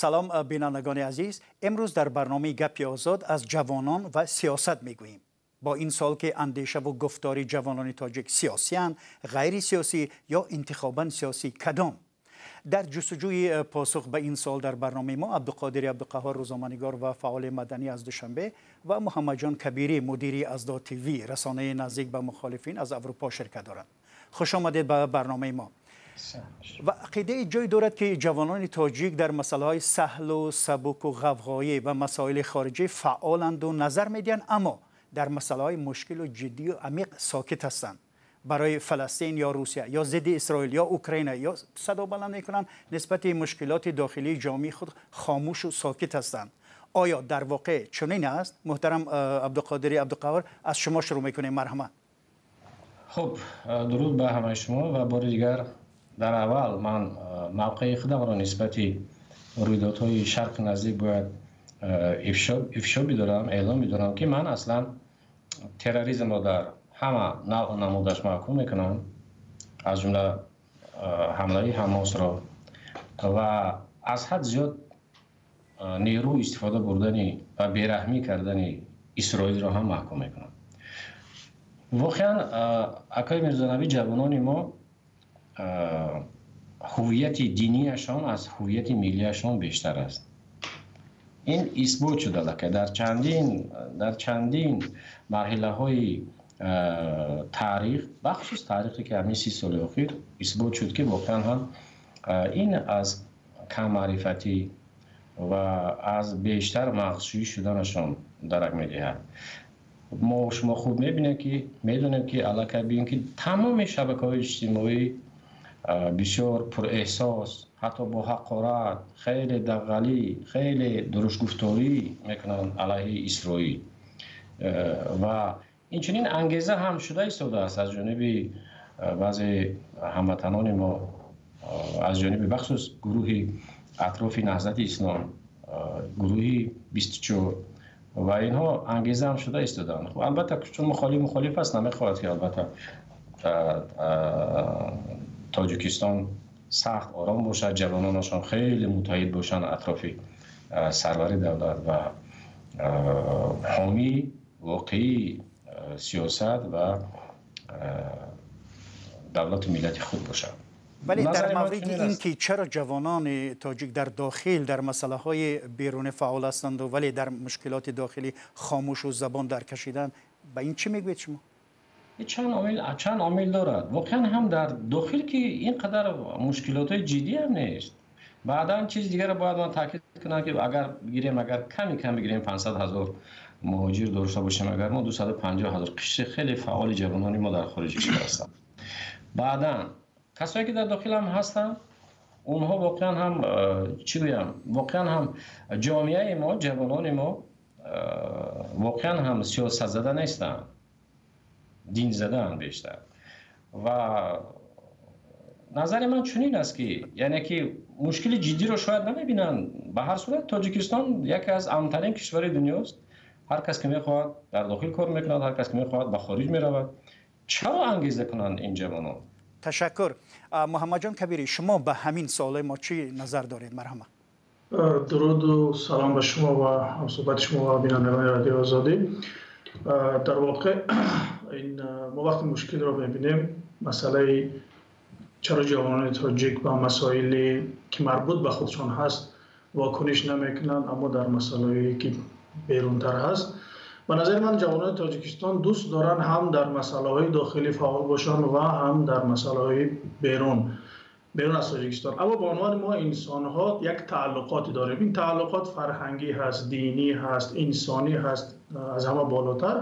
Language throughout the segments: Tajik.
Салом, бинандагони азиз. Имрӯз дар барномаи «Гапи озод» аз ҷавонон ва сиёсат мегӯем. Бо ин суол, ки андешаву гуфтори ҷавонони тоҷик сиёсиянд, ғайрисиёсӣ ё интихобан сиёсӣ, кадом? Дар ҷустуҷӯи посух ба ин суол дар барномаи мо Абдуқодири Абдуқаҳор, рӯзноманигор ва фаъоли маданӣ аз Душанбе, ва Муҳаммадҷон Кабирӣ, мудири Аздо ТВ, расонаи наздик ба мухолифин аз Аврупо, ширкат доранд. Хуш омадед ба барномаи мо. Ва ақидае ҷой дорад, ки ҷавонони тоҷик дар масъалаҳои саҳлу сабуку ғавғоӣ ва масоили хориҷӣ фаъоланду назар медиҳанд, аммо дар масъалаҳои мушкилу ҷиддию амиқ сокит ҳастанд. Барои Фаластин ё Русия ё зидди Исроил ё Украина ё садо баланд мекунанд, нисбати мушкилоти дохилии ҷомеаи худ хомӯшу сокит ҳастанд. Оё дар воқеъ чунин аст? Муҳтарам Абдуқодири Абдуқаҳор, аз шумо шурӯъ мекунем, марҳамат. Хуб, дуруд ба ҳамаи шумо ва бори дигар. Дар аввал ман мавқеи худамро нисбати рӯйдодҳои Шарқи Наздик бояд ифшо бидорам, эълон бидорам, ки ман аслан терроризмро дар ҳама навъу намудаш маҳкум мекунам, аз ҷумла ҳамлаи Ҳамосро ва аз ҳад зиёд нерӯ истифода бурдани ва бераҳмӣ кардани Исроилро ҳам маҳкум мекунам. Воқеан, акои Мирзонавӣ, ҷавонони мо ҳуввияти динияшон аз ҳуввияти миллияшон бештар аст. Ин исбот шуда аллакай дар чандин марҳилаҳои таърих, бахусус таърихе ки ҳамин 30 соли охир исбот шуд, ки воқеан ҳам ин аз каммаърифатӣ ва аз бештар мағзшӯӣ шуданашон дарак медиҳад. Мо шумо хуб мебинем, ки медонем, ки аллакай бинем, ки тамоми шабакаҳои иҷтимоӣ бисёр пурэҳсос, ҳатто бо ҳақорат, хеле дағғалӣ, хеле дурушгуфторӣ мекунанд алайҳи Исроил. Ва инчунин ангеза ҳам шуда истодааст аз ҷониби баъзе ҳамватанони мо, аз ҷониби бахусус гурӯҳи атрофи Наҳзати Ислом, гурӯҳи 24, ва инҳо ангеза ҳам шуда истодаанд. Хуб, албатта, чун мухолиф мухолиф аст, намехоҳад, ки албатта Тоҷикистон сахт ором бошад, ҷавононашон хеле муттаҳид бошанд атрофи сарвари давлат ва ҳомии воқеии сиёсат ва давлату миллати худ бошанд. Вале дар мавриди ин ки чаро ҷавонони тоҷик дар дохил дар масъалаҳои берунӣ фаъол ҳастанду, вале дар мушкилоти дохилӣ хомӯшу забон даркашиданд, ба ин чӣ мегӯед шумо? Чанд омил дорад. Воқеан ҳам дар дохил ки ин қадар мушкилотҳои ҷиддӣ ҳам нест. Баъдан чизи дигарро бояд ман таъкид кунам, ки агар бигирем, агар ками кам бигирем, 500 ҳазор муҳоҷир дошта бошем, агар мо 250 ҳазор қишри хеле фаъоли ҷавонони мо дар хориҷи кишвар ҳастанд. Баъдан касое ки дар дохил ҳам ҳастанд, онҳо воқеан ҳам, чӣ гӯям, воқеан ҳам ҷомеаи мо, ҷавонони мо воқеан ҳам сиёсатзада нестанд, динзадаанд бештар. Ва назари ман чунин аст, ки яъне ки мушкили ҷиддиро шояд намебинанд. Ба ҳар сурат, Тоҷикистон яке аз амнтарин кишвари дунёст. Ҳар кас ки мехоҳад, дар дохил кор мекунад, ҳар кас ки мехоҳад, ба хориҷ меравад. Чаро ангеза кунанд ин ҷавонон? Ташаккур. Муҳаммадҷон Кабирӣ, шумо ба ҳамин суолои мо чӣ назар доред? Марҳамат. Дуруду салом ба шумо ва ҳамсӯҳбати шумо ва бинандагони Радиои Озодӣ. Дар воқеъ, ин мо вақте мушкилро мебинем, масъалаи чаро ҷавонони тоҷик ба масоиле ки марбут ба худшон ҳаст вокуниш намекунанд, аммо дар масъалаое ки берунтар ҳаст. Ба назари ман, ҷавонони Тоҷикистон дӯст доранд ҳам дар масъалаҳои дохилӣ фаъол бошанд ва ҳам дар масъалаҳои берун аз Тоҷикистон. Аммо ба унвони мо инсонҳо як тааллуқоте дорем. Ин тааллуқот фарҳангӣ ҳаст, динӣ ҳаст, инсонӣ ҳаст аз ҳама болотар.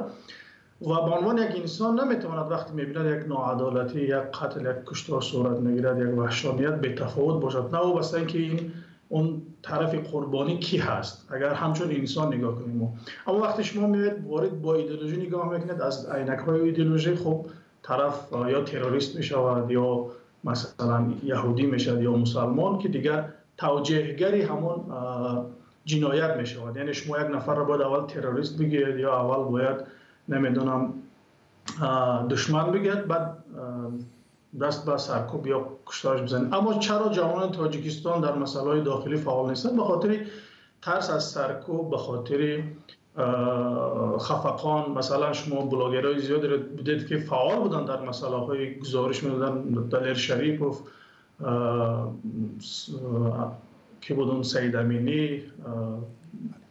Ва ба унвони як инсон наметавонад, вақте мебинад як ноадолатӣ, як қатл, як куштор сурат мегирад, як ваҳшоният, бетафовут бошад, новобаста ин ки ин он тарафи қурбонӣ кӣ ҳаст, агар ҳамчун инсон нигоҳ кунем мо. Аммо вақте шумо меоед ворид бо идеологӣ нигоҳ мекунед, аз айнакҳои идеологӣ, хуб, тараф ё террорист мешавад, ё масалан яҳудӣ мешавад, ё мусалмон, ки дигар тавҷеҳгари ҳамон ҷиноят мешавад. Яъне шумо як нафарро бояд аввал террорист бигӯед ё аввал бояд, намедонам, душман бигӯяд, баъд даст ба саркӯб ё куштараш бизанед. Аммо чаро ҷавонони Тоҷикистон дар масъалаҳои дохилӣ фаъол нестанд? Ба хотири тарс аз саркӯб, ба хотири хафақон. Масалан, шумо блогерҳои зиёдеро будед, ки фаъол буданд, дар масъалаҳои гузориш медоданд. Далер Шарипов, ки буд, Саид Аминӣ,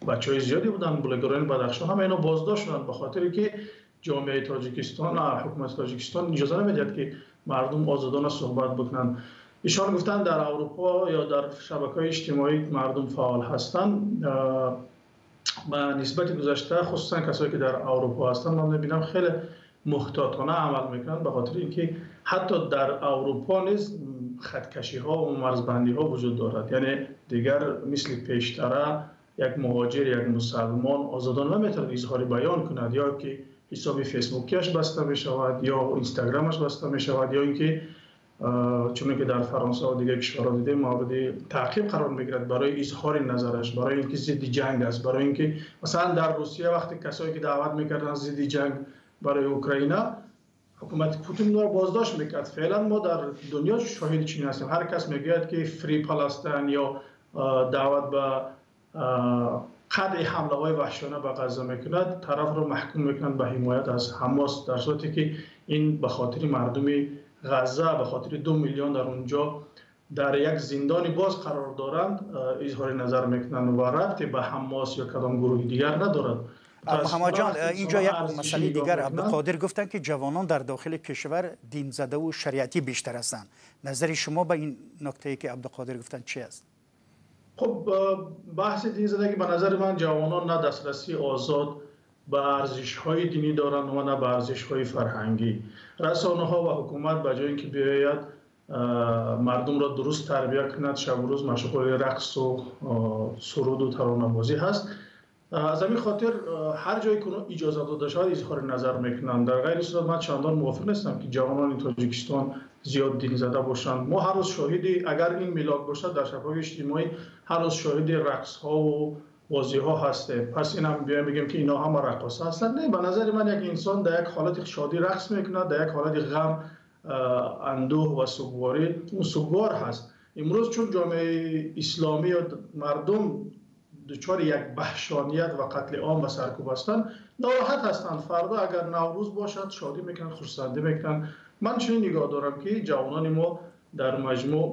бачаҳои зиёде буданд, блогерони Бадахшон, ҳама инҳо боздошт шуданд, ба хотире ки ҷомеаи Тоҷикистон, ҳукумати Тоҷикистон иҷоза намедиҳад, ки мардум озодона суҳбат бикунанд. Ишон гуфтанд, дар Аврупо ё дар шабакаҳои иҷтимоӣ мардум фаъол ҳастанд. Ба нисбати гузашта, хусусан касое ки дар Аврупо ҳастанд, ман мебинам, хеле муҳтотона амал мекунанд, ба хотири инки ҳатто дар Аврупо низ хаткашиҳо ва марзбандиҳо вуҷуд дорад. Яъне дигар мисли пештара як муҳоҷир, як мусалмон озодона наметавонад изҳори баён кунад, ё ки ҳисоби фейсбукиаш баста мешавад, ё инстаграмаш баста мешавад, ё инки, чуне ки дар Фаронса ва дигар кишварҳо дидем, мавриди таъқиб қарор мегирад барои изҳори назараш, барои инки зидди ҷанг аст, барои инки масалан дар Русия вақте касое ки даъват мекарданд зидди ҷанг барои Украина, ҳукумати Путин онро боздошт мекард. Феълан мо дар дунё шоҳиди чунин ҳастем. Ҳар кас мегӯяд, ки Free Palestine ё даъват ба қатъи ҳамлаҳои ваҳшиёна ба Ғазза мекунад, тарафро маҳкум мекунанд ба ҳимоят аз Ҳамос, дар сурате ки ин ба хотири мардуми Ғазза, ба хотири 2 миллион дар унҷо дар як зиндони боз қарор доранд, изҳори назар мекунанд ва рабте ба Ҳамос ё кадом гурӯҳи дигар надорад. Муҳаммадҷон, инҷо як масъалаи дигар. Абдуқодир гуфтанд, ки ҷавонон дар дохили кишвар динзадаву шариатӣ бештар ҳастанд. Назари шумо ба ин нуктае, ки Абдуқодир гуфтанд, чи аст? Хуб, баҳси динзадагӣ, ба назари ман, ҷавонон на дастрасии озод ба арзишҳои динӣ доранд ва на ба арзишҳои фарҳангӣ. Расонаҳо ва ҳукумат, ба ҷои ин ки биёяд мардумро дуруст тарбия кунад, шабу рӯз машғули рақсу суруду таронабозӣ ҳаст. Аз ҳамин хотир ҳар ҷое ки иҷоза дода шавад, изҳори назар мекунанд. Дар ғайри сурат ман чандон мувофиқ нестам, ки ҷавонони Тоҷикистон зиёд динзада бошанд. Мо ҳар рӯз шоҳиди, агар ин милок бошад, дар шабакаҳои иҷтимоӣ ҳар рӯз шоҳиди рақсҳову бозиҳо ҳастем. Пас инам биёем бигем, ки инҳо ҳама раққоса ҳастанд? Не, ба назари ман, як инсон дар як ҳолати шодӣ рақс мекунад, дар як ҳолати ғам, андӯҳ ва сугворӣ ӯ сугвор ҳаст. Имрӯз чун ҷомеаи исломӣ ё мардум дучори як ваҳшоният ва қатли ом ва саркӯб ҳастанд, нороҳат ҳастанд. Фардо агар Наврӯз бошад, шодӣ мекунанд, хурсандӣ мекунанд. Ман чунин нигоҳ дорам, ки ҷавонони мо дар маҷмӯъ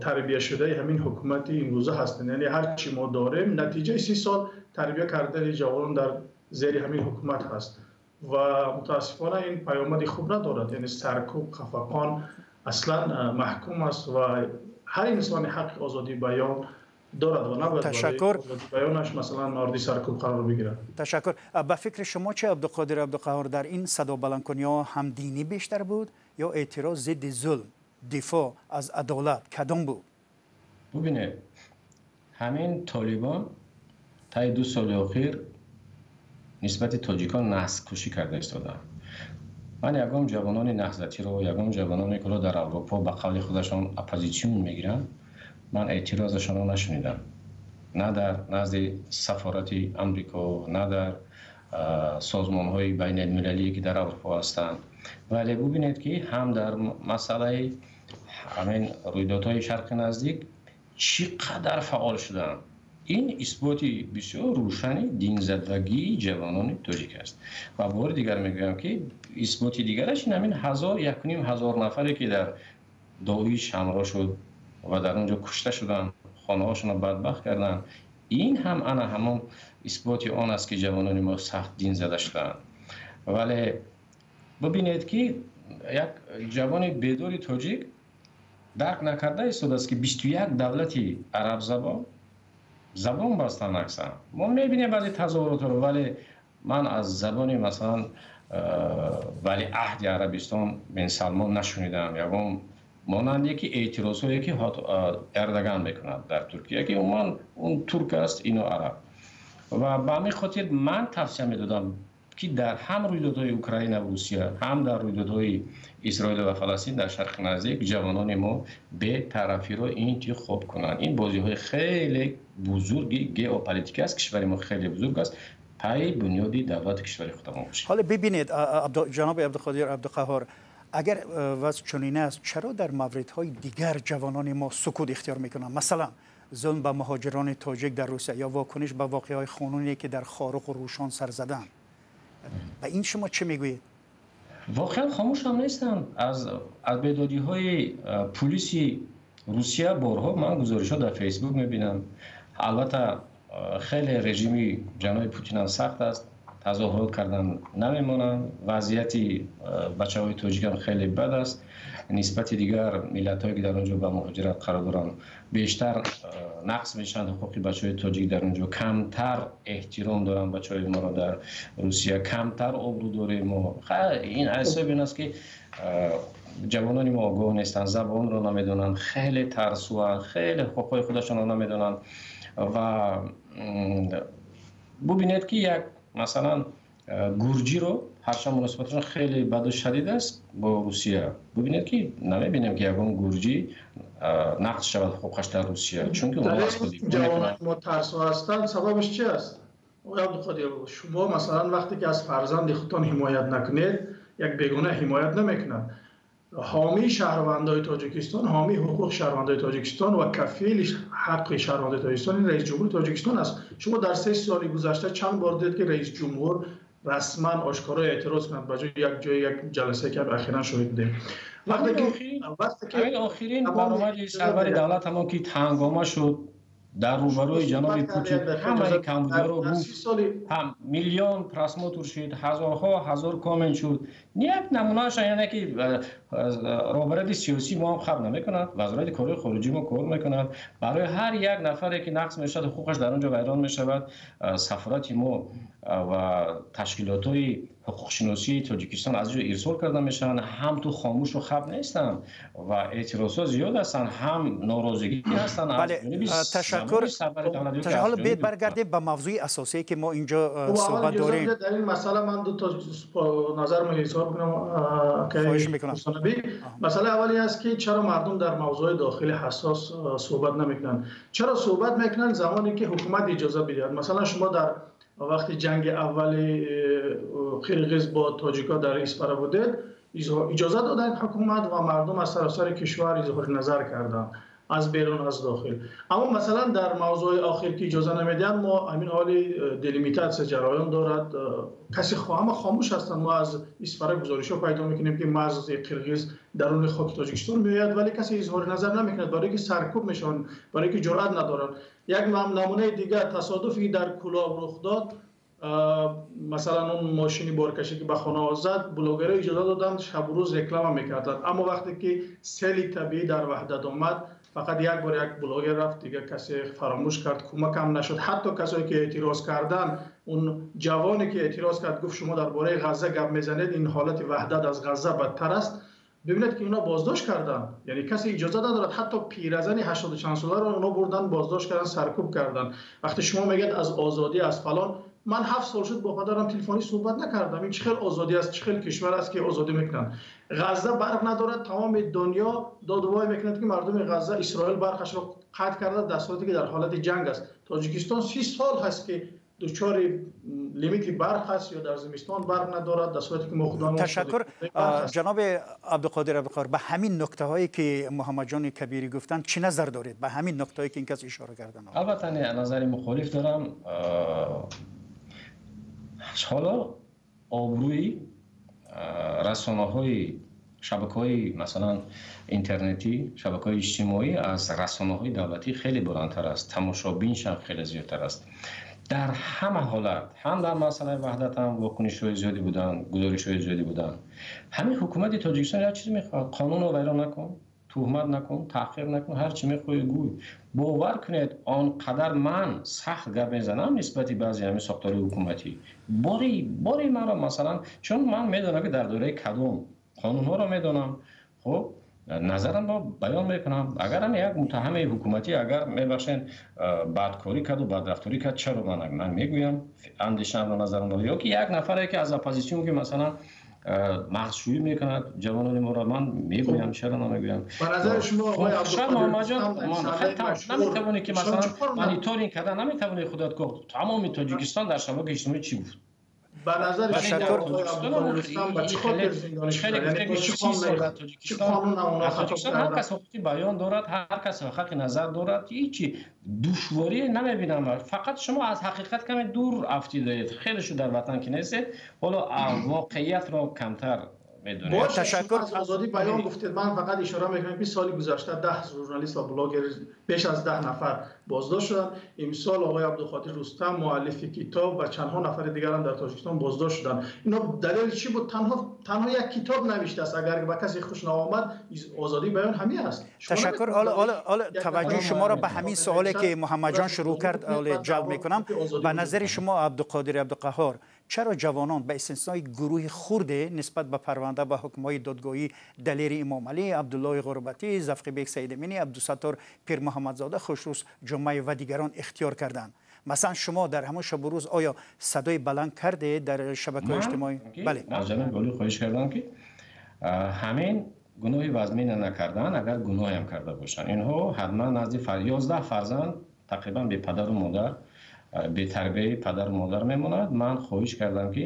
тарбияшудаи ҳамин ҳукумати имрӯза ҳастанд. Яъне ҳар чӣ мо дорем, натиҷаи 30 сол тарбия кардани ҷавонон дар зери ҳамин ҳукумат ҳаст ва мутаассифона ин паёмади хуб надорад. Яъне саркӯб, хафақон аслан маҳкум аст ва ҳар инсони ҳаққи озодии баён дорад ва набояд Ташаккур. баёнаш, масалан, мавриди саркӯб қарор бигирад. Ташаккур. Ба фикри шумо чӣ, Абдуқодир Абдуқаҳор, дар ин садобаландкуниҳо ҳам динӣ бештар буд ё эътироз зидди зулм, дифоъ аз адолат, кадом буд? Бубинед, ҳамин Толибон таи 2 соли охир нисбати тоҷикон наслкушӣ карда истодаанд. Ман ягон ҷавонони наҳзатиро, ягон ҷавононе, ки дар Аврупо ба қавли худашон оппозитсион мегиранд, ман эътирозашонро нашунидам, на дар назди сафорати Амрико, на дар созмонҳои байналмилалие, ки дар Аврупо ҳастанд. Вале бубинед, ки ҳам дар масъалаи ҳамин рӯйдодҳои Шарқи Наздик чӣ қадар фаъол шуданд. Ин исботи бисёр рӯшани динзадагии ҷавонони тоҷик аст. Ва бори дигар мегӯям, ки исботи дигараш ин ҳамин ҳазор, 1,5 ҳазор нафаре, ки дар Доиш ҳамроҳ шуд ва дар он ҷо кушта шуданд, хонаҳошонро бадбахт карданд. Ин ҳам ана ҳамон исботи он аст, ки ҷавонони мо сахт дин зада шудаанд. Вале бибинед, ки як ҷавони бедори тоҷик дарк накарда истодааст, ки 21 давлати арабзабон забон бастанд аксар. Мо мебинем баъзе тазоҳуротро, вале ман аз забони, масалан, валиаҳди Арабистон бин Салмон нашунидам ягон монанде ки эътирозҳое, ки Эрдоган мекунад дар Туркия, ки умуман он турк аст, ино араб. Ва ба ҳамин хотир ман тавсия медодам, ки дар ҳам рӯйдодҳои Украина ва Русия, ҳам дар рӯйдодҳои Исроил ва Фаластин дар Шарқи Наздик ҷавонони мо бетарафиро интихоб кунанд. Ин бозиҳои хеле бузурги геополитикӣ аст. Кишвари мо хеле бузург аст, пайи бунёди давлати кишвари худамон бошем. Ҳоло бибинед, ҷаноби Абдуқодир Абдуқаҳор. Агар вазъ чунин аст, чаро дар мавридҳои дигар ҷавонони мо сукут ихтиёр мекунанд? Масалан, зулм ба муҳоҷирони тоҷик дар Русия ё вокуниш ба воқеаҳои хунуне ки дар Хоруғ ва Рӯшон сар заданд. Ба ин шумо чӣ мегӯед? Воқеан хомӯш ҳам нестанд. Аз бедодиҳои пулиси Русия борҳо ман гузоришҳо дар Фейсбук мебинам. Албатта, хеле режими ҷаноби Путин ҳам сахт аст, тазоҳурот кардан намемонанд. Вазъияти бачаҳои тоҷикам хеле бад аст нисбати дигар миллатҳое, ки дар он ҷо ба муҳоҷират қарор доранд. Бештар нақз мешаванд ҳуқуқи бачаҳои тоҷик дар он ҷо, камтар эҳтиром доранд бачаҳои моро дар Русия, камтар обрӯ дорем мо. Ин ҳисоби ин аст, ки ҷавонони мо огоҳ нестанд, забонро намедонанд, хеле тарсуанд, хеле ҳуқуқҳои худашонро намедонанд. Ва бубинед, ки як, масалан, гурҷиро, ҳарчанд муносибаташон хеле баду шадид аст бо Русия, бубинед, ки намебинем, ки ягон гурҷӣ нақз шавад ҳуқуқаш дар Русия, чунки ҷавонони мо тарсо ҳастанд, сабабаш чи аст? Оқои Абдуқодир, шумо, масалан, вақте ки аз фарзанди худтон ҳимоят накунед, як бегона ҳимоят намекунад. Ҳомии шаҳрвандои Тоҷикистон, ҳомии ҳуқуқи шаҳрвандои Тоҷикистон ва кафили ҳаққи шаҳрвандои Тоҷикистон ин раиси ҷумҳури Тоҷикистон аст. Шумо дар 3 соли гузашта чанд бор дидед, ки раиси ҷумҳур расман ошкоро эътироз кунад, ба ҷои як ҷои як ҷаласае, ки ахиран шоҳид будем? Вақте охирин баромади сарвари давлат ҳамон ки ҳангома шуд дар рӯбарӯи ҷаноби Путин, ҳамаи камбудиҳоро гуфт, ҳам миллион просмотр шуд, ҳазорҳо ҳазор коммент шуд. Як намунааш яъне ки роҳбарияти сиёсии мо ҳам хаб намекунад, Вазорати корҳои хориҷии мо кор мекунад. Барои ҳар як нафаре ки нақз мешавад, ҳуқуқаш дар он ҷо вайрон мешавад, сафорати мо ва ташкилотҳои ҳуқуқшиносии Тоҷикистон аз ҷо ирсол карда мешаванд. Ҳам ту хомӯшу хаб нестанд ва эътирозҳо зиёд ҳастанд, ҳам норозигӣ ҳастанд. Ташаккур. Ҳоло биед баргардем ба мавзӯи асосие, ки мо инҷо суҳбат дорем. Дар ин масъала ман ду то назармо изҳор кунам. Хоҳиш мекунам. Масъалаи аввал ин аст, ки чаро мардум дар мавзӯи дохили ҳассос суҳбат намекунанд? Чаро суҳбат мекунанд? Замоне ки ҳукумат иҷоза бидиҳад. Масалан, шумо дар вақти ҷанги аввали қирғиз бо тоҷикҳо дар Исфара будед, иҷоза доданд ҳукумат ва мардум аз саросари кишвар изҳори назар карданд, аз берун, аз дохил. Аммо, масалан, дар мавзӯи охир, ки иҷоза намедиҳанд, мо ҳамин ҳоли делимитатсия ҷараён дорад, каси ҳама хомӯш ҳастанд. Мо аз Исфара гузоришҳо пайдо мекунем, ки марзи қирғиз даруни хоки Тоҷикистон меояд, вале касе изҳори назар намекунад, барое ки саркӯб мешаванд, барое ки ҷуръат надоранд. Як намунаи дигар, тасодуфе ки дар Кӯлоб рух дод, масалан, он мошини боркашӣ, ки ба хонаҳо зад, блогерҳо иҷоза доданд, шабу рӯз реклама мекарданд. Аммо вақте ки сели табиӣ дар Ваҳдат омад, фақат як бор як блогер рафт, дигар касе фаромӯш кард, кӯмакам нашуд. Ҳатто касое ки эътироз карданд, он ҷавоне ки эътироз кард, гуфт: «Шумо дар бораи Ғазза гап мезанед, ин ҳолати Ваҳдат аз Ғазза бадтар аст». Бибинед, ки инҳо боздошт карданд. Яъне касе иҷоза надорад. Ҳатто пиразани ҳаштоду чанд соларо онҳо бурданд, боздошт карданд, саркӯб карданд. Вақте шумо мегӯяд аз озодӣ, аз фалон, ман 7 сол шуд бо падарам телефонӣ суҳбат накардам. Ин чӣ хел озодӣ аст? Чӣ хел кишвар аст, ки озодӣ мекунанд? Ғазза барқ надорад, тамоми дунё додувой мекунад, ки мардуми Ғазза, Исроил барқашро қатъ карда, дар сурате ки дар ҳолати ҷанг аст. Тоҷикистон 30 сол ҳаст, ки дучори лимити барқ аст ё дар зимистон барқ надорад, дар сурате ки мо худамон Ташаккур. Ҷаноби Абдуқодир Абдуқодир, ба ҳамин нуктаҳое, ки Муҳаммадҷони Кабирӣ гуфтанд, чӣ назар доред, ба ҳамин нуктаҳое, ки ин кас ишора карданд? Албатта, назари мухолиф дорам. Ҳоло обрӯи расонаҳои шабакаҳои, масалан, интернетӣ, шабакаҳои иҷтимоӣ аз расонаҳои давлатӣ хеле баландтар аст, тамошобиншам хеле зиёдтар аст. Дар ҳама ҳолат, ҳам дар масъалаи Ваҳдат ҳам вокунишҳои зиёде буданд, гузоришҳои зиёде буданд. Ҳамин ҳукумати Тоҷикистон як чиз мехоҳад: қонунро вайрон накун, туҳмат накун, таҳқир накун, ҳар чӣ мехоҳӣ гӯй. Бовар кунед, он қадар ман сахт гап мезанам нисбати баъзе ҳамин сохтори ҳукуматӣ, бори бори маро, масалан, чун ман медонам, ки дар доираи кадом қонунҳоро медонам, хуб, назарамро баён мекунам. Агарам як муттаҳами ҳукуматӣ, агар, мебахшед, бадкорӣ карду бадрафторӣ кард, чаро ман мегӯям андешаамро, назарамро? Ё ки як нафаре, ки аз оппозитсион, ки, масалан, мағзшӯӣ мекунад ҷавонони моро, ман мегӯям, чаро намегӯям? Ба назари шумо, Муҳаммадҷон, наметавонӣ, ки, масалан, мониторинг карда наметавонӣ худат, тамоми Тоҷикистон дар шабакаи иҷтимоӣ чӣ гуфт. Ба назари ташаккур. Ба чӣ хотир зиндонӣ шуданд? Яъне чӣ қонун онҳо хато карданд? Ҳар кас ҳуқуқи баён дорад, ҳар кас ҳаққи назар дорад. Ҳеҷ душворӣ намебинам. Фақат шумо аз ҳақиқат каме дур афтидаед. Хеле шуд дар ватан ки нестед. Ҳоло воқеиятро камтар медонед. Ташаккур. Аз озодии баён гуфтед. Ман фақат ишора мекунам ки соли гузашта 10 журналист ва блогер, беш аз 10 нафар боздошт шуданд. Имсол оқои Абдулқодир Рустам, муаллифи китоб, ва чандҳо нафари дигар ҳам дар Тоҷикистон боздошт шуданд. Ино далели чӣ буд? Танҳо як китоб навиштааст. Агар ба касе хуш наомад, озодии баён ҳамин аст. Ташаккур. Ҳоло таваҷҷӯҳи шуморо ба ҳамин суоле ки Муҳаммадҷон шурӯъ кард ҷалб мекунам. Ба назари шумо, Абдуқодир Абдуқаҳҳор, чаро ҷавонон ба истиснои гурӯҳи хурде нисбат ба парванда ва ҳукмҳои додгоҳӣ Далери Имомалӣ, Абдуллоҳи Ғурбатӣ, Зафқибек Саидаминӣ, Абдусаттор Пирмуҳаммадзода, Хушрӯз Ҷумъаев ва дигарон ихтиёр карданд? Масалан, шумо дар ҳамон шабу рӯз оё садои баланд кардед дар шабакаҳои иҷтимоӣ? Бале. Аз ҷаноби олӣ хоҳиш кардам ки ҳамин гуноҳи вазмина накардан, агар гуноҳам карда бошанд, инҳо ҳатман назди 11 фарзанд тақрибан бепадару модар, бетарбияи падару модар мемонад. Ман хоҳиш кардам ки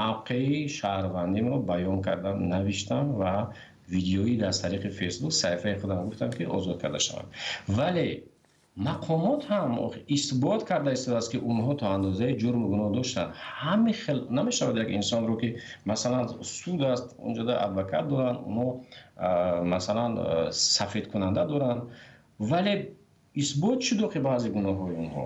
мавқеи шаҳрвандимро баён кардам, навиштам ва видеоӣ дар тариқи Фейсбук саҳифаи худам гуфтам ки озод карда шаванд. Вале мақомот ҳам исбот карда истодааст ки онҳо то андозаи ҷурму гуноҳ доштанд. Ҳамин хел намешавад як инсонро ки масалан суд аст, онҷода адвокат доранд, онҳо масалан сафедкунанда доранд, вале исбот шуд ки баъзе гуноҳҳои онҳо.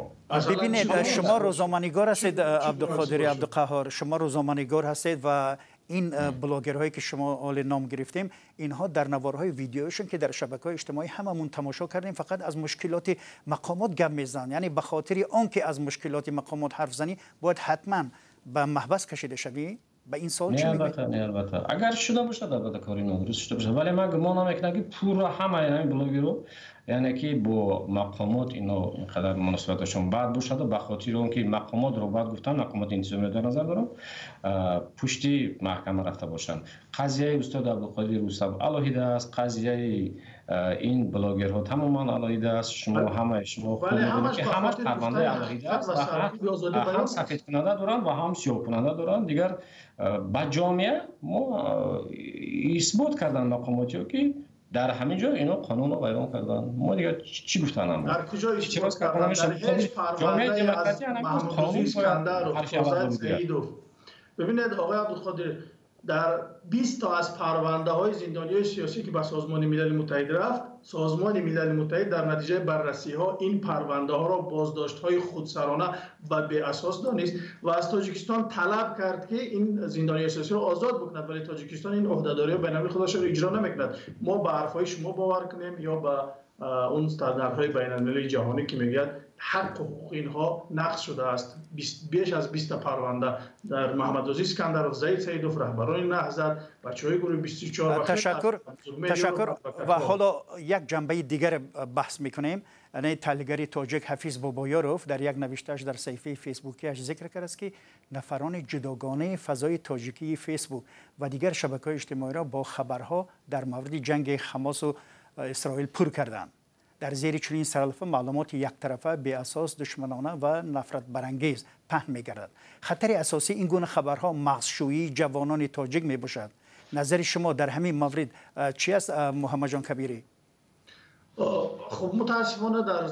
Бибинед, шумо рӯзноманигор ҳастед, Абдуқодири Абдуқаҳҳор, шумо рӯзноманигор ҳастед ва ин блогерҳое ки шумо ҳоле ном гирифтем, инҳо дар наворҳои видеоишон ки дар шабакаҳои иҷтимоӣ ҳамамон тамошо кардем, фақат аз мушкилоти мақомот гап мезананд. Яъне ба хотири он ки аз мушкилоти мақомот ҳарф занӣ, бояд ҳатман ба маҳбас кашида шавӣ? Ба ин савол чӣ мегӯед? Не, албатта. Агар шуда бошад, албатта кори нодуруст шуда бошад, вале ман гумон намекунам ки пурра ҳамаи ҳамин блогерро, яъне ки бо мақомот ино инқадар муносибаташон бад бошад ва ба хотири он ки мақомотро бад гуфтан, мақомоти интизомиро дар назар дорам, пушти маҳкама рафта бошанд. Қазияи устод Абдулқодир Рустам алоҳида аст, қазияи ин блогерҳо тамоман алоҳида аст. Шумо ҳамаи шумо хуб медонед ки ҳамаш парвандаи алоҳида аст ва ҳам сафедкунанда доранд ва ҳам сиёҳкунанда доранд. Дигар ба ҷомеа мо исбот карданд мақомотиҳо ки дар ҳамин ҷо ино қонунро вайрон карданд. Мо дигар чӣ гуфтанам? Дар куҷо исбот карданд? Дар ҳеҷ парвандаи аз Маҳмудрӯзӣ Искандаров, Фозил Саидов. Бибинед, оқои Абдулқодир, дар 20 то аз парвандаҳои зиндониҳои сиёсӣ ки ба Созмони Милали Муттаҳид рафт, Созмони Милали Муттаҳид дар натиҷаи баррасиҳо ин парвандаҳоро боздоштҳои худсарона ва беасос донист ва аз Тоҷикистон талаб кард ки ин зиндониҳои сиёсиро озод бикунад, вале Тоҷикистон ин ӯҳдадориҳои байналмилалии худашро иҷро намекунад. Мо ба ҳарфҳои шумо бовар кунем ё ба он стандартҳои байналмилалии ҷаҳонӣ ки мегӯяд ҳаққу ҳуқуқи инҳо нақз шудааст? Беш аз 20 та парванда дар Маҳмадрӯзӣ Искандаров, Заид Саидов, раҳбарони Наҳзат, бачаҳои гурӯҳи 24. Ташаккур, ташаккур. Ва ҳоло як ҷанбаи дигар баҳс мекунем. Таҳлилгари тоҷик Ҳафиз Бобоёров дар як навиштааш дар саҳифаи фейсбукиаш зикр кардааст ки нафарони ҷудогонаи фазои тоҷикии Фейсбук ва дигар шабакаҳои иҷтимоиро бо хабарҳо дар мавриди ҷанги Ҳамосу Исроил пур карданд. Дар зери чунин сарлафа маълумоти яктарафа, беасос, душманона ва нафратбарангез паҳн мегардад. Хатари асосии ин гуна хабарҳо мағзшӯии ҷавонони тоҷик мебошад. Назари шумо дар ҳамин маврид чӣ аст, Муҳаммадҷон Кабирӣ? Хуб, мутаассифона дар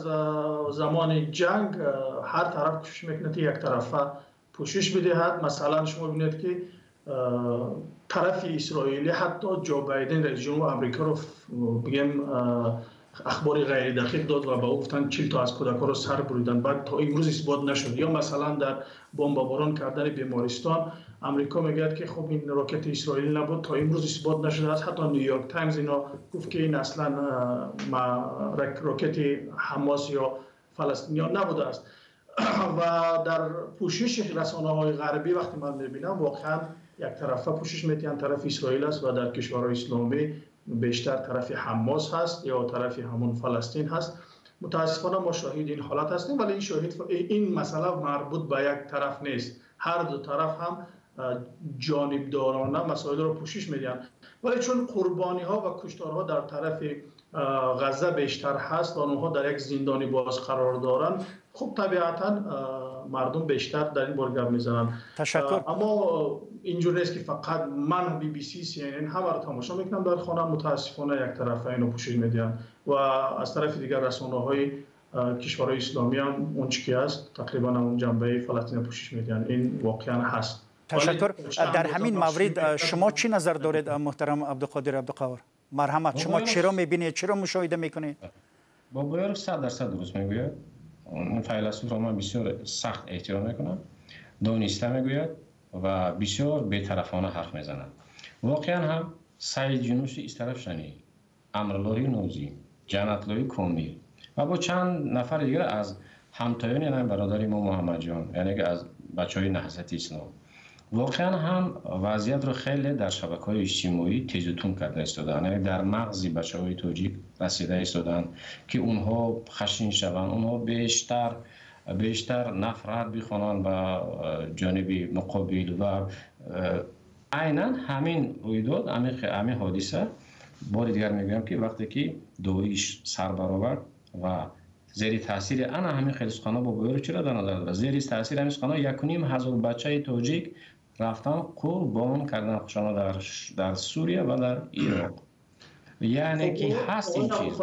замони ҷанг ҳар тараф кӯшиш мекунад ки яктарафа пӯшиш бидиҳад. Масалан, шумо бибинед ки тарафи исроилӣ ҳатто Ҷо Байден, раиси ҷумҳури Амрикоро, бигем, ахбори ғайридақиқ дод ва ба ӯ гуфтанд 40 то аз кӯдакҳоро сар буриданд, баъд то имрӯз исбот нашуд. Ё масалан дар бомбаборон кардани бемористон Амрико мегӯяд ки хуб ин рокети исроилӣ набуд, то имрӯз исбот нашудааст. Ҳатто Нью-Йорк Таймз ино гуфт ки ин аслан рокети Ҳамос ё фаластиниён набудааст. Ва дар пӯшиши расонаҳои ғарбӣ вақте ман мебинам, воқеан яктарафа пӯшиш медиҳанд, тарафи Исроил аст ва дар кишварҳои исломӣ бештар тарафи Ҳамос ҳаст ё тарафи ҳамон Фаластин ҳаст. Мутаассифона мо шоҳиди ин ҳолат ҳастем, вале ин масъала марбут ба як тараф нест. Ҳар ду тараф ҳам ҷонибдорона масоилро пӯшиш медиҳанд, вале чун қурбониҳо ва кушторҳо дар тарафи Ғазза бештар ҳаст ва онҳо дар як зиндони боз қарор доранд, хуб табиатан мардум бештар дар ин бора гап мезананд. Ташаккур. Аммо инҷур нест ки фақат ман BBC, CNN ҳамаро тамошо мекунам дар хона. Мутаассифона як тарафа инро пӯшиш медиҳанд ва аз тарафи дигар расонаҳои кишварҳои исломӣ ҳам он чӣ ки ҳаст тақрибан ҳамон ҷанбаи Фаластинро пӯшиш медиҳанд. Ин воқеан ҳаст. Ташаккур. Дар ҳамин маврид шумо чӣ назар доред, муҳтарам Абдуқодир Абдуқаҳор? Марҳамат, шумо чиро мебинед, чиро мушоҳида мекунед? Бобоёров 100% дуруст мегӯяд. Ин файласуфро ман бисёр сахт эҳтиром мекунам. Дониста мегӯяд ва бисёр бетарафона ҳарф мезанад. Воқеан ҳам Саид Юнуси Истарафшанӣ, Амруллоҳи Нозӣ, Ҷаннатлои Комил ва бо чанд нафари дигар аз ҳамтоёни бародари мо Муҳаммадҷон, яъне аз бачаҳои Наҳзати Ислом, воқеан ҳам вазъиятро хеле дар шабакаҳои иҷтимоӣ тезу тунд карда истодаанд, яъне дар мағзи бачаҳои тоҷик расида истодаанд, ки онҳо хашин шаванд, онҳо бештар нафрат бихонанд ба ҷониби муқобил. Ва айнан ҳамин рӯйдод, ҳамин ҳодиса, бори дигар мегӯям, ки вақте ки Доиш сар баровард ва зери таъсири ана ҳамин хеле суханҳо, Бобоёров чиро дар назар дорад, зери таъсири ҳамин суханҳо 1500 бачаи тоҷик рафтан қурбон кардан худшонро дар Сурия ва дар Ироқ. Яъне ки ҳаст ин чиз,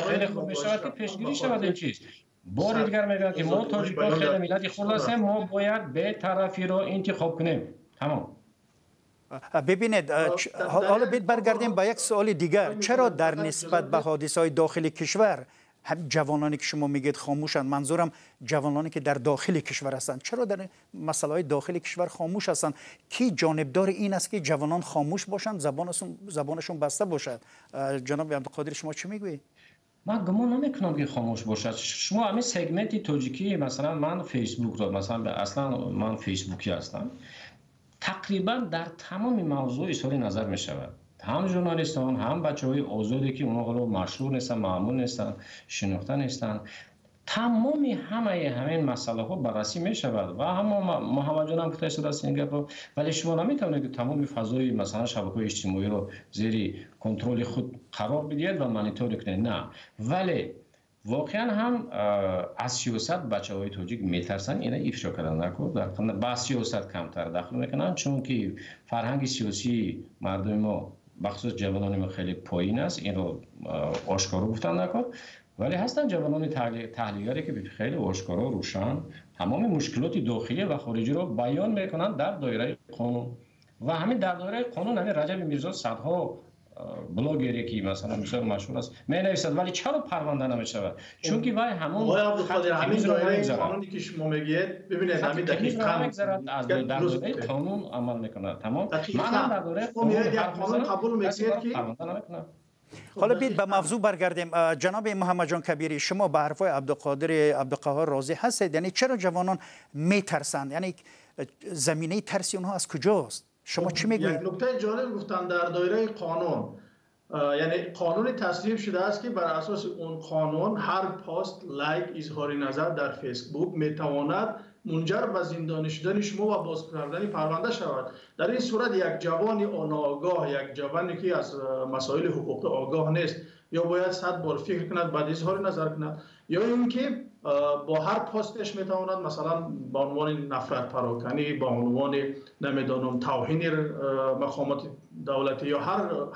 хеле хуб мешавад, ки пешгирӣ шавад ин чиз. Бори дигар мегӯям, ки мо тоҷикон хеле миллати хурд ҳастем, мо бояд бетарафиро интихоб кунем. Тамом. Бибинед, ҳоло бит баргардем ба як суоли дигар. Чаро дар нисбат ба ҳодисаҳои дохили кишвар ҷавононе ки шумо мегӯед хомӯшанд, манзурам ҷавононе ки дар дохили кишвар ҳастанд, чаро дар масъалаҳои дохили кишвар хомӯш ҳастанд? Ки ҷонибдори ин аст, ки ҷавонон хомӯш бошанд, забонашон баста бошад? Ҷаноби Абдуқодир, шумо чӣ мегӯед? Ман гумон намекунам, ки хомӯш бошад. Шумо ҳамин сегменти тоҷикӣ, масалан, ман Фейсбукро, масалан, аслан ман фейсбукӣ ҳастам, тақрибан дар тамоми мавзӯъ изҳори назар мешавад. Ҳам журналистон, ҳам бачаҳои озоде, ки онҳо ҳоло машҳур нестанд, маъмул нестанд, шинохта нестанд, тамоми ҳамаи ҳамин масъалаҳо баррасӣ мешавад. Ва ҳамо Муҳаммадҷонам гуфта истодааст ин гапро, вале шумо наметавонед, ки тамоми фазои, масалан, шабакаҳои иҷтимоиро зери контроли худ қарор бидиҳед ва мониторинг кунед. На, вале воқеан ҳам аз сиёсат бачаҳои тоҷик метарсанд, ина ифшо кардан накун, ба сиёсат камтар дахл мекунанд, чунки фарҳанги сиёсии мардуми мо, бахусус ҷавонони мо, хеле поин аст. Инро ошкоро гуфтан накун, вале ҳастанд ҷавонони таҳлилгаре, ки хеле ошкоро, рӯшан тамоми мушкилоти дохилӣ ва хориҷиро баён мекунанд дар доираи қонун. Ва ҳамин дар доираи қонун ҳамин Раҷаби Мирзо, садҳо блогере, ки масалан бисёр машҳур аст, менависад, вале чаро парванда намешавад? Чунки вай ҳамон ҳамин доираи қонуне ки шумо мегӯед, бибинед, ҳамин дақиқан аз дар доираи қонун амал мекунад. Тамом, ман ҳам дар доираи қонун қабул мекунед, ки парванда намекунам. Ҳоло бит ба мавзӯъ баргардем. Ҷаноби Муҳаммадҷон Кабирӣ, шумо ба ҳарфҳои Абдуқодири Абдуқаҳор розӣ ҳастед? Яъне чаро ҷавонон метарсанд? Яъне заминаи тарси онҳо аз куҷост? Шумо чӣ мегӯед? Як нуктаи ҷолиб гуфтанд дар доираи қонун. Яъне қонуни тасвиб шудааст, ки бар асоси он қонун ҳар пост, лайк, изҳори назар дар Фейсбук метавонад мунҷар ба зиндонӣ шудани шумо ва боз кардани парванда шавад. Дар ин сурат як ҷавони ноогоҳ, як ҷавоне ки аз масоили ҳуқуқӣ огоҳ нест, ё бояд 100 бор фикр кунад, баъд изҳори назар кунад, ё ин ки бо ҳар постеш метавонад, масалан, ба унвони нафратпароканӣ, ба унвони, намедонам, тавҳини мақомоти давлатӣ ё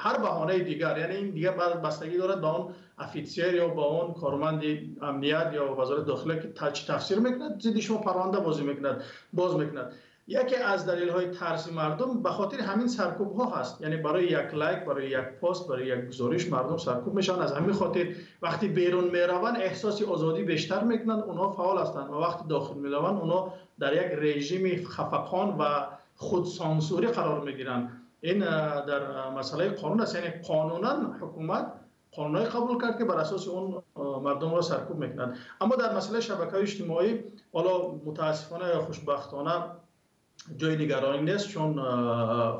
ҳар баҳонаи дигар. Яъне ин дигар бастагӣ дорад ба он офитсер ё ба он корманди амният ё вазорати дохила, ки чӣ тафсир мекунад, зидди шумо парванда боз мекунад. Яке аз далелҳои тарси мардум ба хотири ҳамин саркӯбҳо ҳаст. Яъне барои як лайк, барои як пост, барои як гузориш мардум саркӯб мешаванд. Аз ҳамин хотир вақти берун мераванд, эҳсоси озодӣ бештар мекунанд, онҳо фаъол ҳастанд, ва вақти дохил мераванд, онҳо дар як режими хафақон ва худсансурӣ қарор мегиранд. Ин дар масъалаи қонун аст. Яъне қонунан ҳукумат қонунҳое қабул кард, ки бар асоси он мардумро саркӯб мекунанд. Аммо дар масъалаи шабакаҳои иҷтимоӣ ҳоло мутаассифона ё хушбахтона ҷои нигаронӣ нест, чун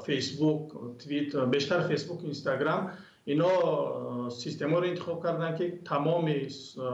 Фейсбук, Твит, бештар Фейсбук, Инстаграм, ино системаро интихоб карданд, ки тамоми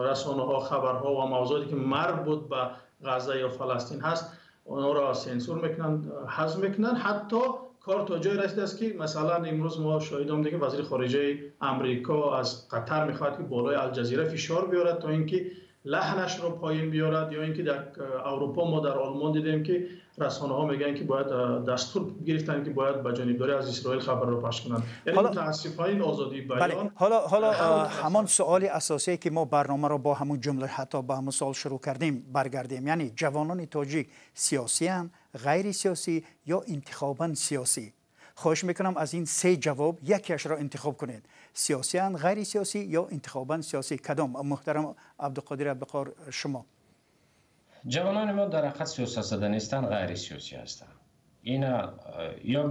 расонаҳо, хабарҳо ва мавзӯоте ки марбут ба Ғазза ё Фаластин ҳаст, онҳоро сенсур мекунанд, ҳазф мекунанд, ҳатто کار تا جای رسیده است که مثلا امروز ما شاهد آمدیم که وزیر خارجه امریکا از قطر میخواد که بالای الجزیره فشار بیارد تا اینکه لحنش رو پایین بیارد، یا اینکه در اروپا ما در آلمان دیدیم که رسانه ها میگن که باید دستور گرفتن که باید به جانبداری از اسرائیل خبر رو پخش کنند. یعنی متاسفانه این آزادی بیان. حالا همان سوال اساسی که ما برنامه رو با همون جمله حتی با همون سوال شروع کردیم برگردیم، یعنی جوانان تاجیک سیاسی ان، غیر سیاسی یا انتخابا سیاسی؟ خواهش میکنم از این سه جواب یکیش را انتخاب کنید. سیاسی ان، غیر سیاسی یا انتخابا سیاسی؟ کدام؟ محترم عبدالقادر عبدالقهار، شما. جوانان ما در حقیقت سیاست زده نیستند، غیر سیاسی هستند. این یا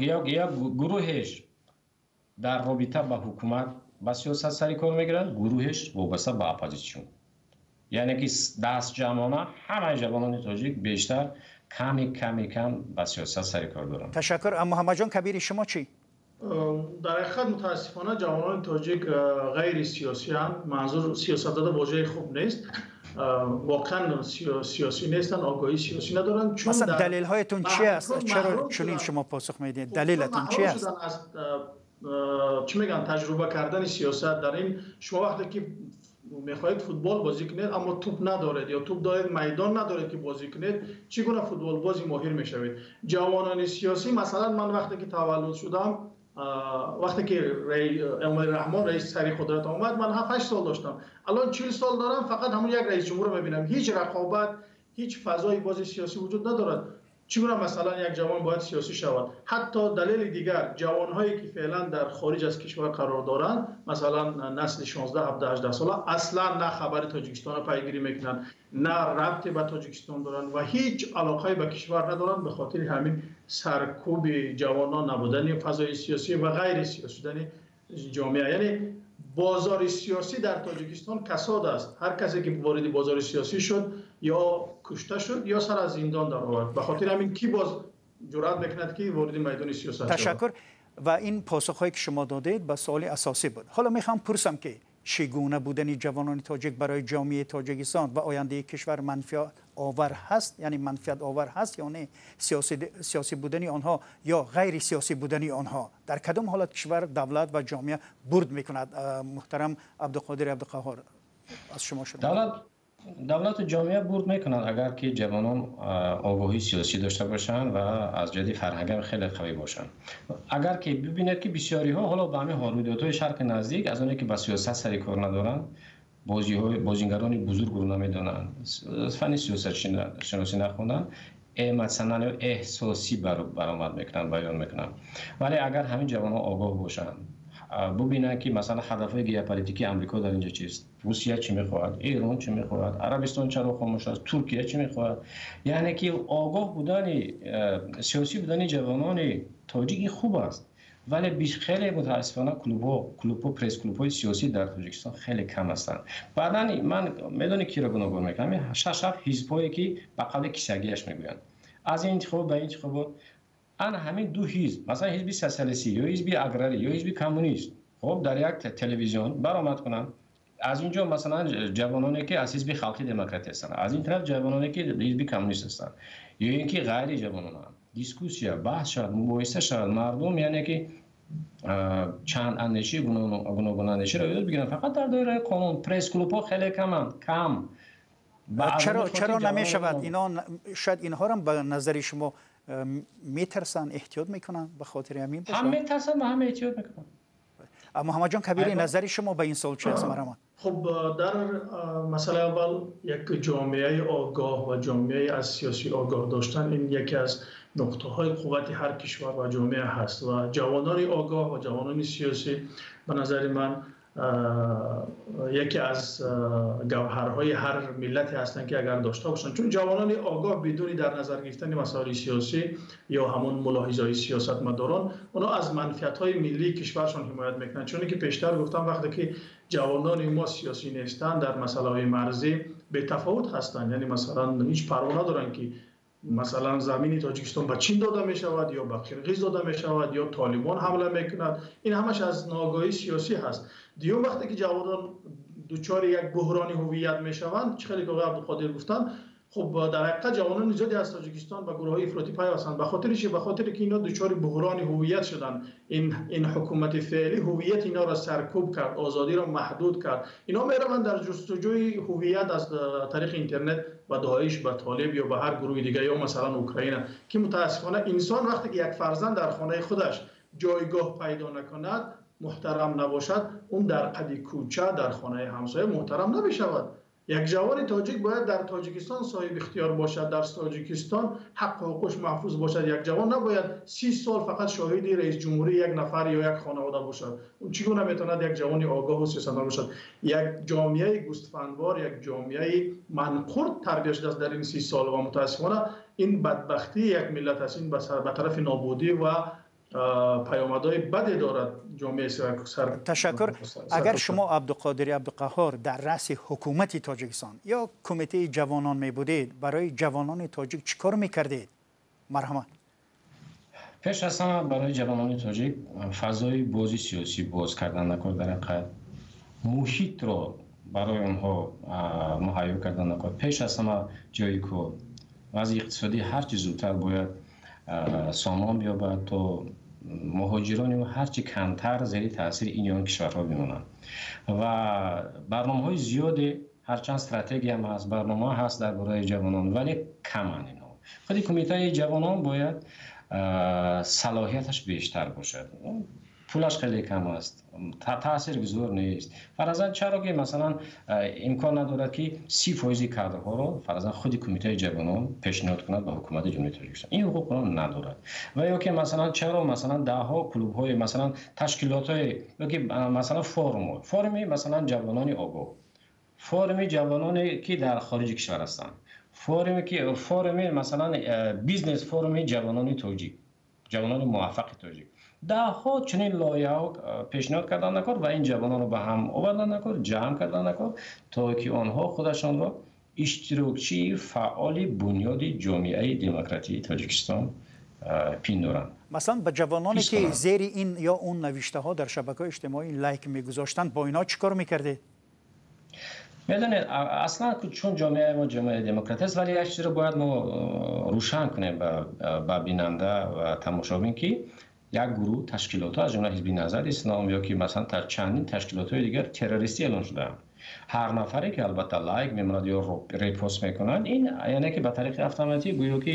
گروهش در رابطه با حکومت با سیاست سری کار میگیرند، گروهش وابسته به اپوزیسیون. یعنی که دست جمعانه همه جوانان تاجیک بیشتر کمی کمی کم با سیاست سر کار دارند. تشکر. محمد جان کبیری، شما چی؟ در حقیقت متاسفانه جوانان تاجیک غیر سیاسی هستند. منظور سیاست داده واژه خوب نیست، واقعا سیاسی نیستن، آگاهی سیاسی ندارن. چون مثلا دلیل هایتون چی است؟ چرا چنین شما پاسخ میدید؟ دلیلتون چی است؟ از چی میگن تجربه کردن سیاست در این، شما وقتی که میخواهید فوتبال بازی کنید اما توپ ندارید یا توپ دارید میدان ندارید که بازی کنید، چگونه فوتبال بازی ماهر میشوید؟ جوانان سیاسی مثلا من وقتی که تولد شدم، وقتی که امام رحمان رئیس سری قدرت آمد، من 7 8 سال داشتم، الان 40 سال دارم، فقط همون یک رئیس جمهور رو میبینم. هیچ رقابت، هیچ فضای بازی سیاسی وجود ندارد. چگونه مثلا یک جوان باید سیاسی شود؟ حتی دلیل دیگر، جوانهایی که فعلا در خارج از کشور قرار دارند، مثلا نسل 16 17 18 ساله، اصلا نه خبر تاجیکستان را پیگیری میکنند، نه ربط به تاجیکستان دارند و هیچ علاقه به کشور ندارند. به خاطر همین سرکوب جوانان، نبودن فضای سیاسی و غیر سیاسی شدن جامعه. یعنی بازار سیاسی در تاجیکستان کساد است. هر کسی که وارد بازار سیاسی شد یا کشته شد یا سر از زندان در آورد. به خاطر همین کی باز جرأت میکند که وارد میدان سیاست شود؟ تشکر. و این پاسخهایی که شما دادید به سوال اساسی بود. حالا میخوام پرسم که چگونه بودن جوانان تاجیک برای جامعه تاجیکستان و آینده کشور منفعت آور هست، یعنی منفعت آور هست یا نه؟ سیاسی بودن آنها یا غیر سیاسی بودن آنها در کدام حالت کشور، دولت و جامعه برد میکند؟ محترم عبدالقادر عبدالقهار، از شما شروع. دولت و جامعه برد میکنند اگر که جوانان آگاهی سیاسی داشته باشند و از جهت فرهنگ هم خیلی قوی باشند. اگر که ببینید که بسیاری ها حالا به همین رویدادهای شرق نزدیک، از اونایی که با سیاست سر کار ندارند، بازیگران بزرگ رو نمیدونند، فن سیاست شناسی نخوندن، مثلا احساسی برآمد میکنن، بیان میکنن. ولی اگر همین جوانها آگاه باشند، ببینن که مثلا هدفهای گیوپلیتیکی امریکا در اینجا چیست، روسیه چی میخواهد، ایران چی میخواهد، عربستان چرا خاموش است، ترکیه چی میخواهد، یعنی که آگاه بودن سیاسی بودن جوانان تاجیک خوب است. ولی خیلی متاسفانه کلوب پرس کلوب‌های سیاسی در تاجیکستان خیلی کم هستند. بعداً من میدونی کی را گناهگار میکنم، 6 7 حزبایی که به قول کیسگیش میگویند از این انتخاب به این انتخابات، ان همین دو حزب، مثلا حزب سوسیالیستی یا حزب اگراری یا حزب کمونیست، خب در یک تلویزیون برآمد کنند. از اینجا مثلا جوانانی که از حزب خلقی دموکرات هستند، از این طرف جوانانی که حزب کمونیست هستند، یا اینکه غیر جوانان، دیسکوسیا، بحث شود، مباحثه شود، مردم یعنی که چند اندیشه گوناگون اندیشه را یاد بگیرن، فقط در دایره قانون. پرس کلوب ها خیلی کمند، کم. چرا نمیشود اینا؟ شاید اینها هم به نظر شما میترسن، احتیاط میکنن، به خاطر همین هم میترسن و هم احتیاط میکنن. محمد جان کبیری، نظر شما به این سوال چه است؟ مرحبا. خب در مسئله اول، یک جامعه آگاه و جامعه از سیاسی آگاه داشتن، این یکی از نقطه های قوت هر کشور و جامعه هست و جوانان آگاه و جوانان سیاسی به نظر من یکی از گوهرهای هر ملتی هستند که اگر داشته باشند، چون جوانان آگاه بدون در نظر گرفتن مسائل سیاسی یا همون ملاحظه‌های سیاستمداران، اونا از منفعت‌های ملی کشورشان حمایت میکنند. چون که پیشتر گفتم وقتی که جوانان ما سیاسی نیستند در مسائل مرزی به تفاوت هستند، یعنی مثلا هیچ پروا ندارن که مثلا زمین تاجیکستان به چین داده می شود یا به قرقیز داده می شود یا طالبان حمله میکند، این همش از ناآگاهی سیاسی هست. دیوم وقتی که جوانان دچار یک بحران هویت می شوند، چه خیلی که آقای عبدالقادر گفتن، Хуб, дар ҳақиқат ҷавонони зиёде аз Тоҷикистон ба гурӯҳҳои ифротӣ пайвастанд. Ба хотири чӣ? Ба хотире ки инҳо дучори буҳрони ҳувият шуданд. Ин ҳукумати феълӣ ҳувияти инҳоро саркӯб кард, озодиро маҳдуд кард. Инҳо мераванд дар ҷустуҷӯи ҳувият аз тариқи интернет ба Доиш, ба Толиб ё ба ҳар гурӯҳи дигар, ё масалан Украина, ки мутаассифона инсон вақте ки як фарзанд дар хонаи худаш ҷойгоҳ пайдо накунад, муҳтарам набошад, он дар қади кӯча, дар хонаи ҳамсоя муҳтарам намешавад. Як ҷавони тоҷик бояд дар Тоҷикистон соҳиби ихтиёр бошад, дар Тоҷикистон ҳаққу ҳуқуқаш маҳфуз бошад. Як ҷавон набояд 30 сол фақат шоҳиди раис ҷумҳурии як нафар ё як хонавода бошад. Он чӣ гуна метавонад як ҷавони огоҳу сиёсатмадор бошад? Як ҷомеаи гӯсфандвор, як ҷомеаи манқурт тарбия шудааст дар ин 30 сол ва мутаассифона ин бадбахтии як миллат аст. Ин ба тарафи нобудӣ ва паёмадҳои баде дорад ҷомеаи сар. Ташаккур. Агар шумо Абдуқодири Абдуқаҳҳор дар раъси ҳукумати Тоҷикистон ё кумитаи ҷавонон мебудед, барои ҷавонони тоҷик чӣ кор мекардед? Марҳамат. Пеш аз ҳама барои ҷавонони тоҷик фазои бози сиёсӣ боз кардан накор, дар ҳақиқат муҳитро барои онҳо муҳайё кардан накор. Пеш аз ҳама ҷои кор, вазъи иқтисодӣ ҳарчи зудтар бояд сомон биёбад, то муҳоҷирони ҳарчи камтар зери таъсири ин ё он кишварҳо бимонанд. Ва барномаҳои зиёде, ҳарчанд стратегия ҳам ҳаст, барнома ҳаст дар бораи ҷавонон, вале каманд инҳо. Худи кумитаи ҷавонон бояд салоҳияташ бештар бошад. Пулаш хеле кам аст, таъсиргузор нест. Фарзан чаро ки масалан имкон надорад ки 30% кадрҳоро фарзан худи кумитаи ҷавонон пешниҳод кунад ба ҳукумати Ҷумҳурии Тоҷикистон? Ин ҳуқуқро надорад. Ва ё ки масалан чаро масалан даҳҳо клубҳои, масалан ташкилотҳои, ё ки масалан форумҳо, форуми масалан ҷавонони огоҳ, форуми ҷавононе ки дар хориҷи кишвар ҳастанд, форуме ки форуми масалан бизнес форуми ҷавонони тоҷик, ҷавонони муваффақи тоҷик, даҳҳо чунин лоиҳаҳо пешниҳод кардан накор ва ин ҷавононро ба ҳам овардан накор, ҷамъ кардан накор, то ки онҳо худашонро иштирокчии фаъоли бунёди ҷомеаи демократии Тоҷикистон пиндоранд. Масалан, ба ҷавононе ки зери ин ё он навиштаҳо дар шабакаҳои иҷтимоӣ лайк мегузоштанд, бо инҳо чӣ кор мекардед? Медонед, аслан чун ҷомеаи мо ҷомеаи демократӣ аст, вале як чизро бояд мо рӯшан кунем ба бинанда ва тамошобин, ки як гурӯҳ ташкилотҳо, аз ҷумла Ҳизби Наҳзати Ислом ё ки масалан чандин ташкилотҳои дигар, террористӣ эълон шудаанд. Ҳар нафаре ки албатта лайк мемонад ё репост мекунад, ин яъне ки ба тариқи автоматӣ гӯё ки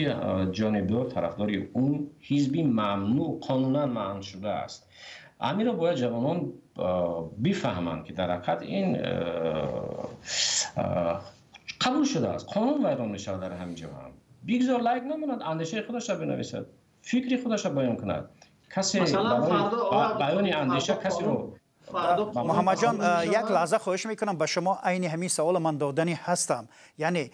ҷонибдор, тарафдори он ҳизби мамнӯъ, қонунан манъ шудааст. Ҳаминро бояд ҷавонон бифаҳманд, ки дар ҳақиқат ин қабул шудааст, қонун вайрон мешавад дар ҳамин ҷо ҳам. Бигзор лайк намонад, андешаи худашро бинависад, фикри худашро баён кунад. Касе баёни андеша касеро Муҳаммадҷон, як лаҳза, хоҳиш мекунам, ба шумо айни ҳамин савол ман додани ҳастам. Яъне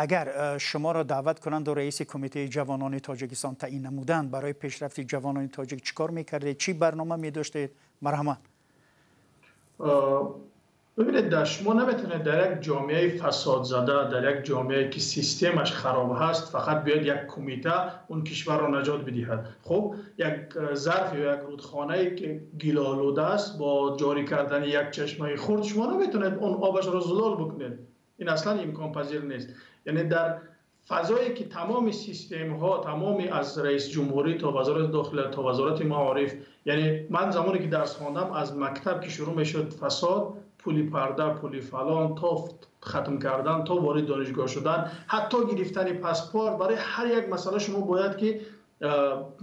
агар шуморо даъват кунанд ва раиси кумитаи ҷавонони Тоҷикистон таъин намуданд, барои пешрафти ҷавонони тоҷик чӣ кор мекардед, чӣ барнома медоштед? Марҳамат. Бибинед, дар шумо наметавонед дар як ҷомеаи фасодзада, дар як ҷомеае ки системаш хароб ҳаст, фақат биёд як кумита он кишварро наҷот бидиҳад. Хуб, як зарф ё як рудхонае ки гилолуда аст, бо ҷорӣ кардани як чашмаи хурд шумо наметавонед он обашро зулол бикунед. Ин аслан имконпазир нест. Яъне дар фазое ки тамоми системҳо, тамоми аз раис ҷумҳурӣ то вазорати дохила то вазорати маориф, яъне ман замоне ки дарс хондам, аз мактаб ки шурӯъ мешуд фасод, пули парда, пули фалон, то хатм кардан, то ворид донишгоҳ шудан, ҳатто гирифтани паспорт, барои ҳар як масъала шумо бояд ки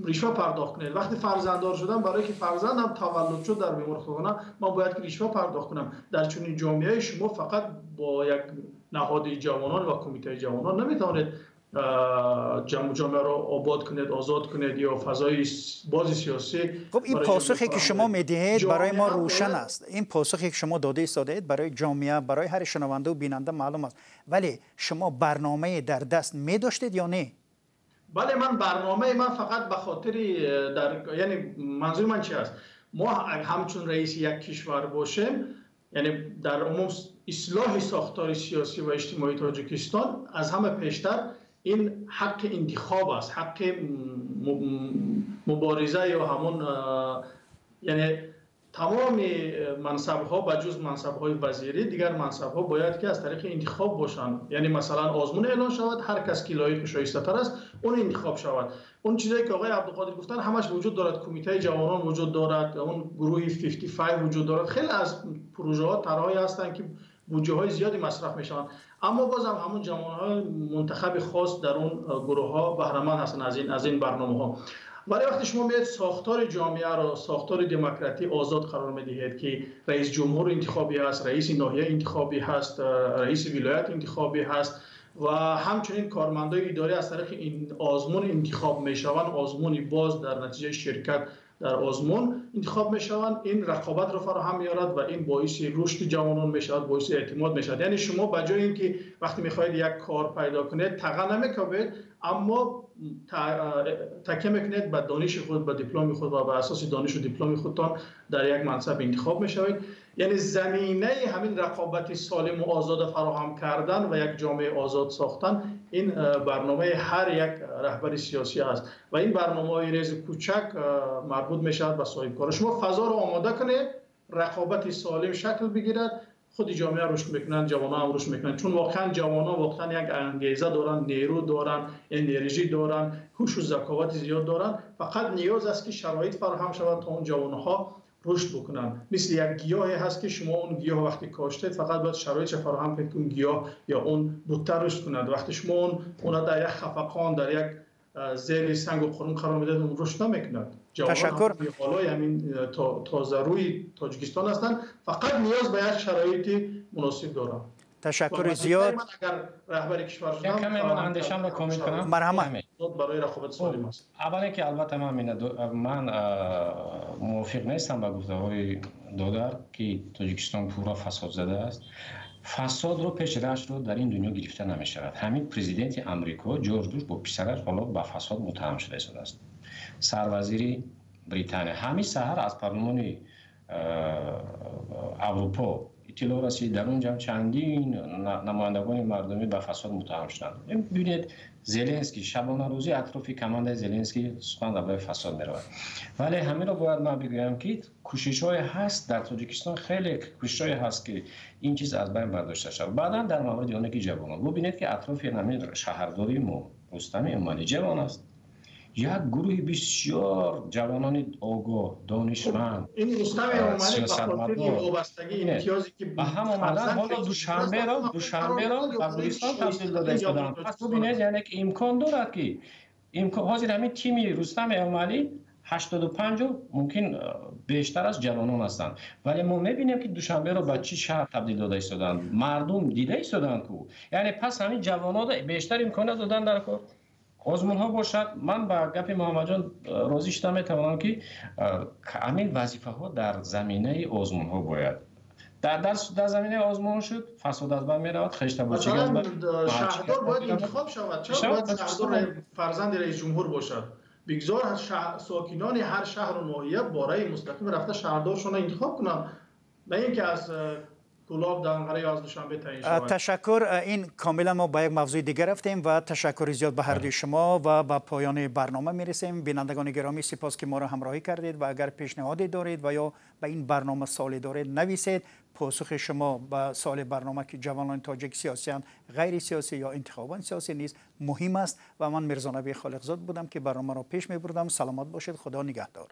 ришва пардохт кунед. Вақте фарзанддор шудам, барои ки фарзандам таваллуд шуд дар беморхона, ман бояд ки ришва пардохт кунам. Дар чунин ҷомеаи шумо фақат бо як наҳоди ҷавонон ва кумитаи ҷавонон наметавонед ҷомеаро обод кунед, озод кунед ё фазои бози сиёсӣ. Хуб, ин посухе ки шумо медиҳед, барои мо рӯшан аст. Ин посухе ки шумо дода истодаед, барои ҷомеа, барои ҳар шунавандаву бинанда маълум аст, вале шумо барномае дар даст медоштед ё не? Бале, ман барномаи ман фақат ба хотири дар, яъне манзури ман чи аст? Мо ҳамчун раиси як кишвар бошем, яъне дар умум ислоҳи сохтори сиёсӣ ва иҷтимоии Тоҷикистон аз ҳама пештар ин ҳаққи интихоб аст, ҳаққи мубориза ё ҳамон, яъне Тамоми мансабҳо ба ҷуз мансабҳои вазирӣ, дигар мансабҳо бояд ки аз тариқи интихоб бошанд. Яъне масалан озмун эълон шавад, ҳар кас ки лоиқ шоистатар аст, он интихоб шавад. Он чизое ки оғои Абдуқодир гуфтанд, ҳамаш вуҷуд дорад. Кумитаи ҷавонон вуҷуд дорад, он гурӯҳи 55 вуҷуд дорад. Хеле аз пурӯжаҳо, тарҳое ҳастанд ки буҷаҳои зиёде масраф мешаванд. Аммо бозам ҳамон ҷавонҳои мунтахаби хос дар он гурӯҳҳо баҳраманд ҳастанд аз ин барномаҳо. Вале вақте шумо меоед сохтори ҷомеаро, сохтори демократӣ озод қарор медиҳед, ки раис ҷумҳур интихобӣ ҳаст, раиси ноҳия интихобӣ ҳаст, раиси вилоят интихобӣ ҳаст ва ҳамчунин кормандони идорӣ аз тариқи ин озмун интихоб мешаванд, озмуни боз дар натиҷаи ширкат дар озмун интихоб мешаванд, ин рақобатро фароҳам меорад ва ин боиси рушди ҷавонон мешавад, боиси эътимод мешавад. Яъне шумо ба ҷои инки вақте мехоҳед як кор пайдо кунед, таға намекобед, аммо такя мекунед ба дониши худ, ба дипломи худ ва ба асоси донишу дипломи худтон дар як мансаб интихоб мешавед. Яъне заминаи ҳамин рақобати солиму озода фароҳам кардан ва як ҷомеаи озод сохтан, ин барномаи ҳар як раҳбари сиёсӣ аст ва ин барномаҳои резу кӯчак марбут мешавад ба соҳибкорон. Шумо фазоро омода кунед, рақобати солим шакл бигирад, худи ҷомеа рушд мекунанд, ҷавонон ҳам рушд мекунанд. Чун воқеан ҷавонон воқеан як ангеза доранд, нерӯ доранд, энержӣ доранд, ҳушу заковати зиёд доранд. Фақат ниёз аст ки шароит фароҳам шавад то он ҷавонҳо рушд бикунанд. Мисли як гиёҳе ҳаст ки шумо он гиёҳ вақте коштед, фақат бояд шароитро фароҳам кунед ки он гиёҳ ё он бутта рушд кунад. Вақте шумо онро дар як хафақон, дар як зери сангу қурум қарор медиҳед, он рушд намекунад. Ташаккур. Ҷавонон ҳамин тозарӯи Тоҷикистон ҳастанд, фақат ниёз ба як шароити муносиб доранд. Ташаккури зиёд. Ман агар раҳбари кишвар шудам, каме ман андешамро комил кунам. Марҳамат. Барои рақобати солим аст. Аввале ки албатта ман мувофиқ нестам ба гуфтаҳои додар ки Тоҷикистон пурра фасодзада аст. Фасодро пешрашро дар ин дунё гирифта намешавад. Ҳамин президенти Амрико Ҷорҷ Буш бо писараш ҳоло ба фасод муттаҳам шуда истодааст. Сарвазири Британия ҳамин саҳар аз парлумони Аврупо иттилоъ расид, дар он ҷамъ чандин намояндагони мардумӣ ба фасод муттаҳам шуданд. Бибинед, Зеленский шабонарӯзӣ атрофи командаи Зеленский сухан дар бораи фасод меравад. Вале ҳаминро бояд ман бигӯям ки кӯшишҳое ҳаст дар Тоҷикистон, хеле кӯшишҳое ҳаст ки ин чиз аз байн бардошта шавад. Баъдан дар мавриди оне ки ҷавонон, бубинед ки атрофи ҳамин шаҳрдории мо Рустами Эмомалӣ ҷавон аст. Як гурӯҳи бисёр ҷавонони огоҳ, донишманд, ин Рустами Эмомалӣ ба хотири вобастагӣ, имтиёзе ки ба ҳам омадан, ҳоло Душанберо ба Гулистон табдил дода истодаанд. Пас бубинед, яъне ки имкон дорад ки ҳозир ҳамин тими Рустами Эмомалӣ 85 мумкин бештар аз ҷавонон ҳастанд. Вале мо мебинем ки Душанберо ба чӣ шаҳр табдил дода истодаанд. Мардум дида истодаанд ку. Яъне пас ҳамин ҷавонон бештар имконият додан дар кор. Озмунҳо бошад, ман ба гапи Муҳаммадҷон розӣ шуда метавонам ки ҳамин вазифаҳо дар заминаи озмунҳо бояд. Дар заминаи озмун шуд, фасод аз байн меравад, хештабочӣ аз байн. Шаҳрдор бояд интихоб шавад. Чаро бояд шаҳрдор фарзанди раис ҷумҳур бошад? Бигзор сокинони ҳар шаҳру ноҳия бо раи мустақим рафта шаҳрдоршонро интихоб кунанд, на ин ки аз Кулоб, Данғара ё аз Душанбе таъин шавад. Ташаккур. Ин комилан мо ба як мавзӯи дигар рафтем ва ташаккури зиёд ба ҳар дуи шумо ва ба поёни барнома мерасем. Бинандагони гиромӣ, сипос ки моро ҳамроҳӣ кардед ва агар пешниҳоде доред ва ё ба ин барнома суоле доред, нависед. Посухи шумо ба суоли барнома ки ҷавонони тоҷик сиёсиянд, ғайри сиёсӣ ё интихобан сиёсӣ низ муҳим аст. Ва ман Мирзонабӣ Холиқзод будам ки барномаро пеш мебурдам. Саломат бошед. Худо нигаҳдор.